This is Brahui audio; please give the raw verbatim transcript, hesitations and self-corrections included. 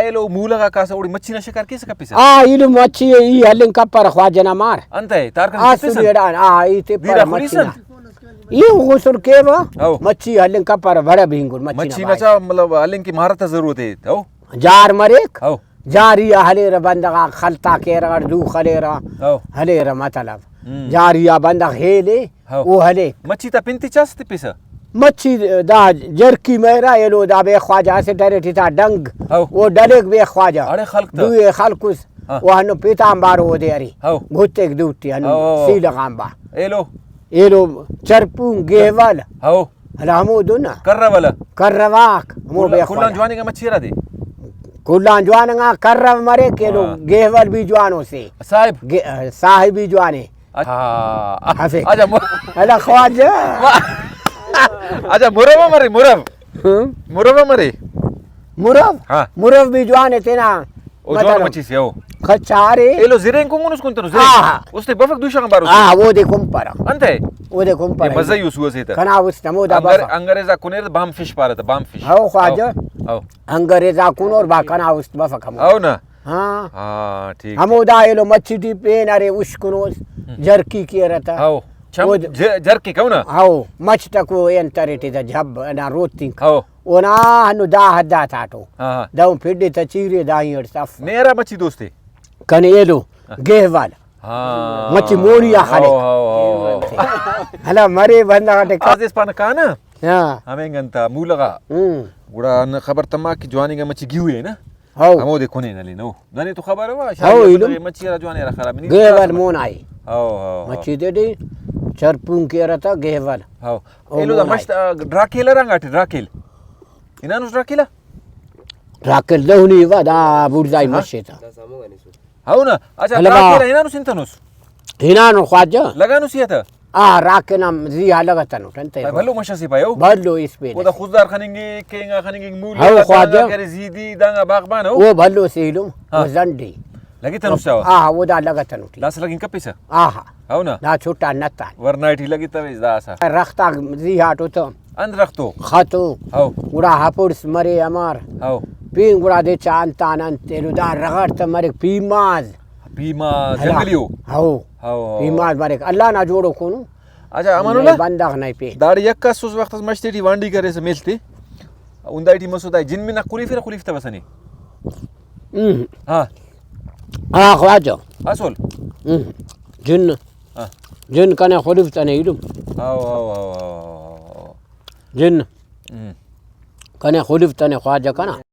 ایلو مولہ غا کاسہ اوڑے مچھی نا شکار کیسہ کپیسہ؟ آ، ایلو مچھی ای ہلنگ کپرہ خواجہ نا مار۔ انتئے تار کن آ، کپیسہ؟ سوری اڈان، آ، ای تے دیرا پر مچھی نا۔ خلیسن؟ ای غسل کیوہ، ہو۔ مچھی ہلنگ کپرہ، بڑا بینگل مچھی نا مچھی نا بھائی۔ چا مطلب ہلنگ کہ مہارت نا ضرورت ءِ، ہو۔ جار مریک، ہو۔ جار ای آ ہلیرہ بندغ آک خلتا کیرہ، گڑ دو خلیرہ، ہو۔ ہلیرہ مطلب۔ ہم۔ جار ای آ بندغ ہیلے، ہو۔ او ہلیک۔ مچھی تا پن تے چا اسہ تپیسہ؟ مچھی دا جرکی مریرہ، ایلو دا بے خواجہ اسٹ اریٹ تا ڈنگ، ہو۔ او ڈلیک بے خواجہ۔ اڑے خلک تا۔ دوئے خلکس، ہاں۔ او ہنو پیتان بارو اودے ارے۔ ہو۔ گھتیک دوٹی ہنو ہو، ہو، ہو۔ سیلہ غان با۔ ایلو۔ ایلو چرپون گہول۔ ہو۔ ہلا ہمودن۔ کرہ ولہ۔ کرواک، ہمو کل-، بے کل آن خواجہ۔ جواننگا مچھی ہرا دے؟ کل آن جواننگا کرہ مریک ایلو، ہاں۔ گہول بھی جوانو سے۔ صاحب۔ گہ-، صاحب بھی جوانے۔ اچھا۔ ہاں۔ ہفے۔ اچھا، مر-، ہلا خواجہ۔ اچھا، مرو مرے، مرو۔ ہم؟ مرو مرے۔ مرو؟ ہاں۔ مرو بھی جوانے تینا۔ او جوان مطلب مچی سے، او۔ خچارے۔ ایلو زرین کنگن اس کنتنو، زرین۔ آہا۔ اس تے بفک دوشہ غان بارو سے۔ آہا، اودے کمپرہ۔ انتئے؟ اودے کمپرہ۔ اے مزہ یو سو اسے تا۔ کنا است ہمودا انگر-، بفک۔ انگریزا کنیر بام فش پارہ تا، بام فش۔ ہو خواجہ۔ ہو، ہو۔ انگریزا کنور با کنا است بفک ہمو۔ ہو نا؟ ہاں۔ ہاں، ٹھیک، ہمودا ٹھیک۔ ایلو مچھی ٹی پین ارے اشکنوس، ہم۔ جرکی کیرہ تا۔ ہو۔ چم اود-، ج-، جرکی کہو نا؟ ہو، مچ تکو انت ارے ٹی تا جھب نا روتنک۔ ہو۔ اونا ہندن دا حد آتاٹو۔ ہاں، ہاں۔ دہن پھڈ ئے تا چیرے دا ہی اٹ اف۔ نے ہرا مچھی دوست ئے؟ کنے ایلو، ہاں۔ گہوال۔ ہاں۔ مچھی مونی آ خلیک۔ ہاں، ہاں، ہاں، ہاں۔ ہلا مرے بندغ ٹی کا-، آز اسپان کانا؟ ہاں۔ ہمینگ انت مولغا۔ ہم۔ گڑا ہن خبر تما کہ جواننگا مچھی گیوے نا؟ ہاؤ۔ ہمودے کنین ہلین، ہو۔ دنے تو خبر ہوا، ہاؤ، شاید ایلم۔ مچھی ہرا جوان ہرا خراب نی۔ گہوال مون آئی۔ ہاؤ، ہاؤ، ہاؤ۔ مچھی تے ٹی چرپون کیرہ تا گہوال۔ ہاؤ۔ او ایلو دا مون آئی۔ مست، آ، ڈراکیل ہرانگا ٹی، ڈراکیل۔ ہنانس ڈراکیل آ؟ ڈراکیل دہنی وا دا بڑزائی ہاں۔ مشے تا۔ ہاؤ نا۔ اچھا، ہلوا۔ ڈراکیل ہنانس انتنس؟ ہنانو خواجہ۔ لگانس ہی تا؟ آ، راکن ہم زیہا لگتنٹ، انتئے اے بھلو مش ئسے پائے او؟ بھلو اسپیت او دا ئسے۔ خضدار خننگک، کہ انگا خننگک، مول ہو، دانگا خواجہ۔ کہ ارے زیدی، دانگا باغبان او؟ او بھلو سے ایلم، ہاں۔ او زنڈی۔ لگتنٹ چاوہ؟ آ، او دا لگتنٹ۔ داسہ لگنگ کپیسہ؟ آہا۔ ہو نا؟ دا چھٹا نتان۔ ورنا ٹی لگتویس داسہ۔ رخت آک زیہاٹ اتو۔ انت رخت او؟ خط او۔ ہو۔ گڑا ہپوڑس مرے امار۔ ہو۔ پین گڑا دے چا انتان انت ایلو دا رغڑ تہ مریک پیماز۔ پیماز ہلا۔ جنگلی او؟ ہو۔ ہو، ہو۔ پیماز مریک۔ اللہ نا جوڑو کونو۔ اچھا، امان اللہ؟ بندغ نئے پین۔ داڑے یک اسس وخت اس مش تیٹی وانڈی کریسہ میل تے۔ ہندا ٹی مسو دا جن منا خلیفرہ، خلیفتوسہ نے؟ ہم۔ ہاں۔ ہاں، خواجہ۔ اسل؟ ہم۔ جن۔ ہاں۔ جن کنے خلیفتنے ایلم۔ ہاؤ، ہاؤ، ہاؤ، ہاؤ، ہاؤ، ہاؤ۔ جن۔ ہم۔ کنے خلیفتنے خواجہ کنا۔